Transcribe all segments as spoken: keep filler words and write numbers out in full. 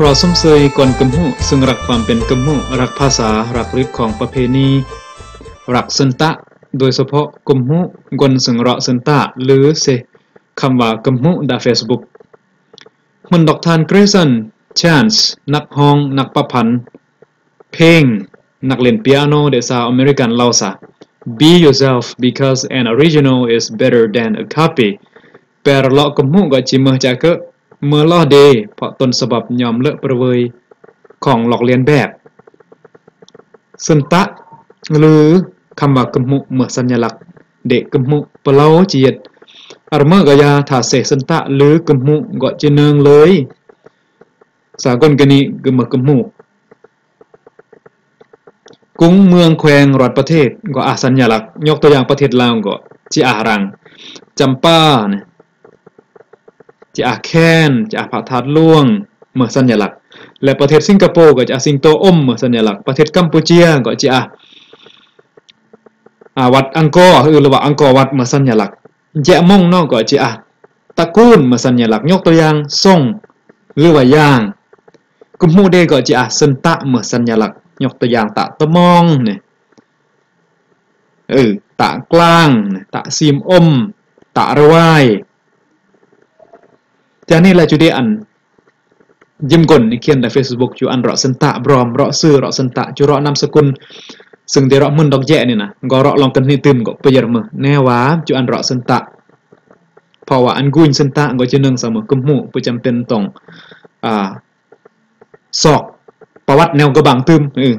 Ro sum sei kon kymhmu, seng rak pam pen kymhmu, rak phasa, rak rit khong paphe ni, rak senta, doi sopo kymhmu, gon seng ro senta, lư se kham wa kymhmu da Facebook. Hmân dok than Christian Chance, nak hong, nak paphan, pheng, nak len piano de sa American lau sa: Be yourself, because an original is better than a copy. Per lo kymhmu go chi mơ cha kơ, mơ lo de, pok ton sabab nhom lơ perwei khong lok lien bek. Senta, lư, kham wa kymhmu mơ san yalak, de kymhmu pơ lau chi yet. Ar mơ go ya tha se senta, lư kymhmu go chi nâng lơi. Sa gon gani gơ mơ kymhmu. Kung mương khweng rot pathet go ah san yalak, nhok to yang pathet Lao go chi ah rang Champa ne, chi ah Khen, chi ah Pha That Luang, mơ san yalak. Le pathet Singapore go chi ah Sing To Om, mơ san yalak. Pathet Campuchia go chi ah, ah, wat Angkor, ư, le wa Angkor Wat, mơ san yalak. Je mong no go chi ah Ta Kun, mơ san yalak. Nhok to yang Song, le wa Yang. Kymhmu de go chi ah senta, mơ san yalak. Nhok to yang Ta Tmong ne, ư, Ta Klang ne, Ta Sim Om, Ta Rwai. Jani la chu de an jim gon ni khian da Facebook chu an ro senta brom, ro sư ro senta, chu ro nam sekun, seng de ro hmân dok je ni na, go ro long kynhi tim go payer mơ. Ne wa chu an ro senta. Pok wa an gun senta go chi nâng sa mơ kymhmu, pu cham pen tong, ah, sok pawat neo gơ bang tim, ư.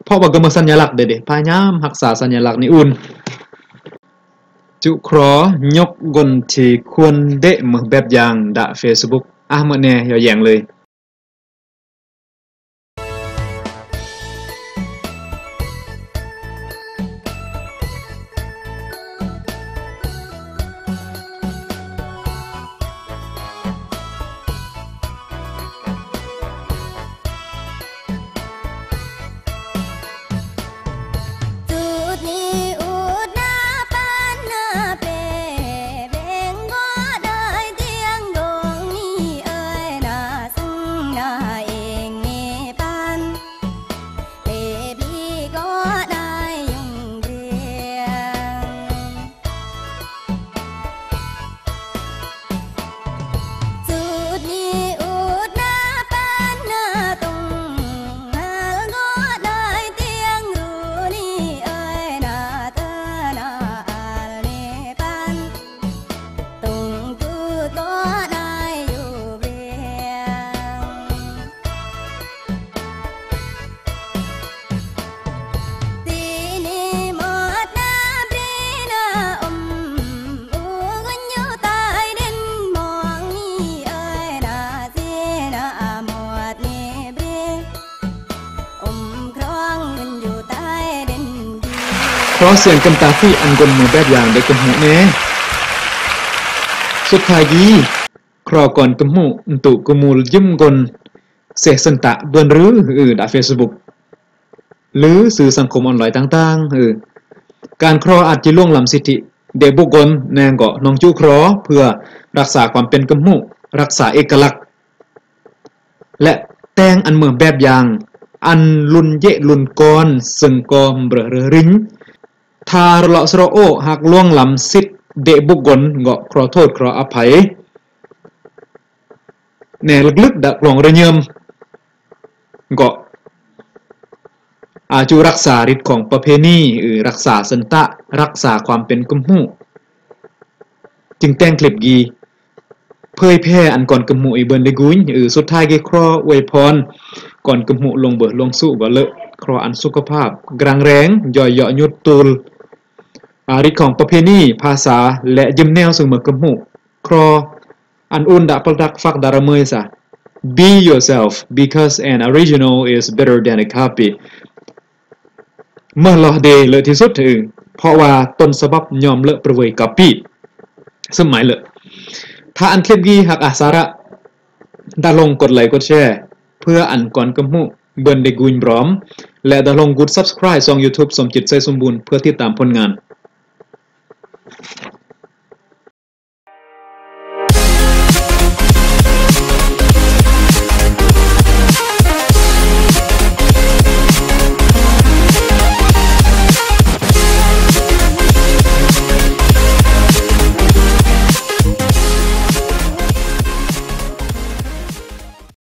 Pok wa gơ mơ san yalak de de, pha nham hak sa san yalak ni un. Chu Kro nhok gon thi khuôn de mơ bep yang da Facebook. Ah, mơ ne yo yang lơi. Kro siang kynta pi an gon mơ bep yang de kymhmu ne. Sut thai gi Kro kon kymhmu ntu kymul jim gon seh senta bơnrư, ư, da Facebook, lư sư sangkom online tang tang, ư. Kan Kro at chi luang lam siti de buk gon neng go nong chu Kro เพื่อ raksa ความเป็น kymhmu, raksa ekalak. Le teng an mơ bep yang, an lun je lun kon seng ko mbrơ rơ ring. Tha rơ lo sro o hak luang lam sit de buk gon go Kro thot Kro aphai. Ne lek lek da klong rơ nhem go a chu raksa rit khong paphe ni, ư, raksa senta, raksa ความเป็น kymhmu. Ching teng klip gi phơi phe an kon kymhmu i bơ̆n liguin, ư, sut thai gi Kro wei phon kon kymhmu luang bơh luang su go lơ Kro an สุขภาพ grang reng, joi yo nyut tul. A, rit khong paphe ni, phasa, le jim neo sung mơ kymhmu. Kro an un da pal dak fak da rơmơi sa: Be yourself, because an original is better than a copy. Mơ lo de lơ thi sut, ư, pho wa ton sabap nhom lơ perwei copy. Sum mai lơ. Tha an clip gi hak ah sara, da long กด like กด share เพื่อ an kon kymhmu bơ̆n de guin brom. Le da long gud subscribe song YouTube Somchit Saisumbun เพื่อ ติดตาม ผลงาน.